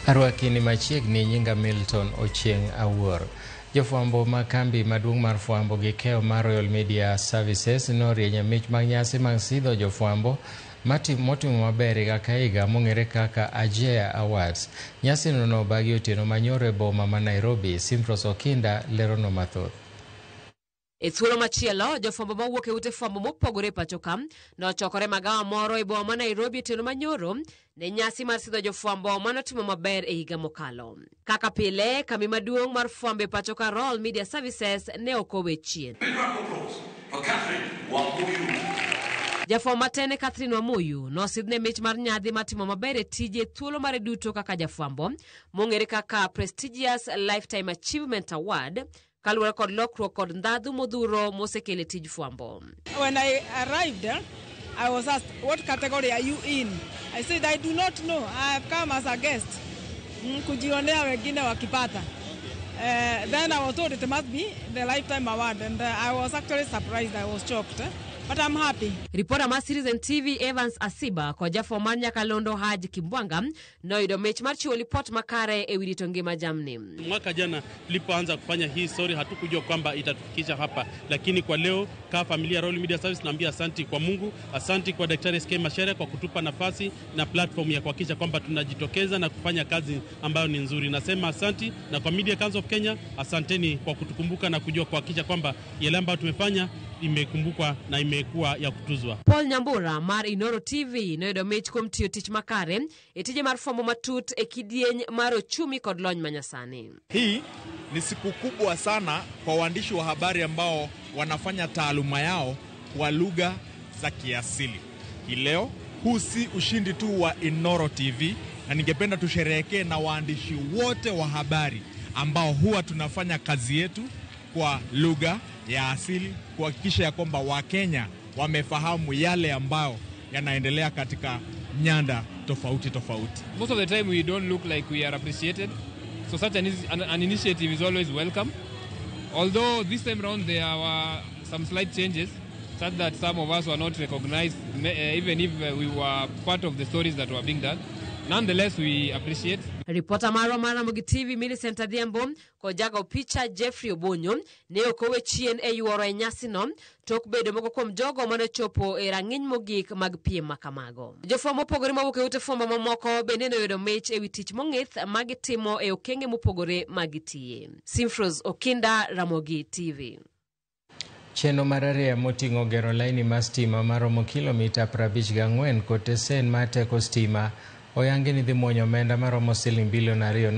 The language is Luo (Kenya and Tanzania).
Arwaki ni machiegni nyinga Milton Ochieng' Awuor. Jofwambo ma kambi maduong' mar fwambo gi keyo mar Royal Media Services norienyo mich mag nyasi mag sidho jofwambo motimo maber higa ka higa mong'ere kaka Ajea Awards. Nyasino nobagi otieno manyoro e boma ma Nairobi. Simfros Okinda lerono mathoth. E thuolo machielo, jofwambo mawuok e ute fwambo mopogore e pacho ka nochokore magawa moro e boma ma Nairobi otieno manyoro ne nyasi mar sidho jofwambo manotimo maber e higa mokalo. Kaka pile, kambi maduong' mar fwambo e pacho ka Royal Media Services ne ok owe chien. Jafwambo matene Catherine Wamuyu nosidhne mich mar nyadhi matimo maber e tije thuolo mare duto kaka jafwambo mong'ere kaka Prestigious Lifetime Achievement Award kaluwore kod lokruok kod ndhadhu modhuro mosekelo e tij fwambo. When I arrived, I was asked, what category are you in? I said, I do not know. I have come as a guest. Kujionea wengine wakipata. Then I was told it must be the Lifetime Award, and I was actually surprised. I was shocked, but I'm happy. Ripota mar Citizen TV Evans Asiba kod jafwambo mar Nyakalondo Haji Kimbwanga noyudo mich mar chiwo lipot makare e wi rito ngima jamni. Mwaka jana tulipoanza kufanya hii story hatukujua kwamba itatufikisha hapa, lakini kwa leo kama familia Royal Media Service naambia asanti kwa Mungu, asanti kwa Daktari SK Macharia kwa kutupa nafasi na platform ya kuhakikisha kwamba tunajitokeza na kufanya kazi ambayo ni nzuri. Nasema asanti, na kwa Media Council of Kenya asanteni kwa kutukumbuka na kujua kuhakikisha kwamba yale ambayo tumefanya imekumbukwa na imekuwa ya kutuzwa. Paul Nyambura mar Inoro TV noyudo mich kuom tiyo tich makare e tije mar fwambo matut e kidieny mar ochumi kod lony manyasani. Hii ni siku kubwa sana kwa waandishi wa habari ambao wanafanya taaluma yao kwa lugha za kiasili. Hii leo huu si ushindi tu wa Inoro TV, na ningependa tusherehekee na waandishi wote wa habari ambao huwa tunafanya kazi yetu kwa lugha ya asili kuhakikisha ya kwamba Wakenya wamefahamu yale ambayo yanaendelea katika nyanda tofauti tofauti. Most of the time we don't look like we are appreciated, so such an initiative is always welcome. Although this time round there were some slight changes, such that some of us were not recognized, even if we were part of the stories that were being done. Nonetheless, we appreciate. Ripota marwa mar Ramogi TV Millicent Adhiambo kod jago picha Jeffrey Obonyo ne ok owe chien e yuoro e nyasino tok bedo moko kuom jogo manochopo e rang'iny mogik mag piem makamago. Jofwambo mopogore mawuok e ute fwambo mamoko bende noyudo mich ewi tich mong'ith magitimo e okenge mopogore magitiye. Simfros Okinda, Ramogi TV. Chenro mar ariyo moting'o gero laini mar stima maromo kilomita 54 kod tesen mar teko stima oyangi ni dhi muonyo omenda maromo siling bilion 2.